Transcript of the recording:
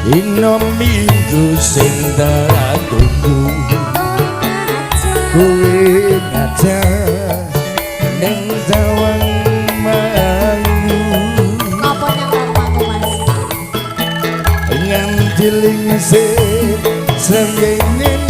Dina Minggu sing tak tunggu, kowe ngajak ning Tawang Mangu. Apa nang omahmu, Mas? Nganti lingsir srengenge.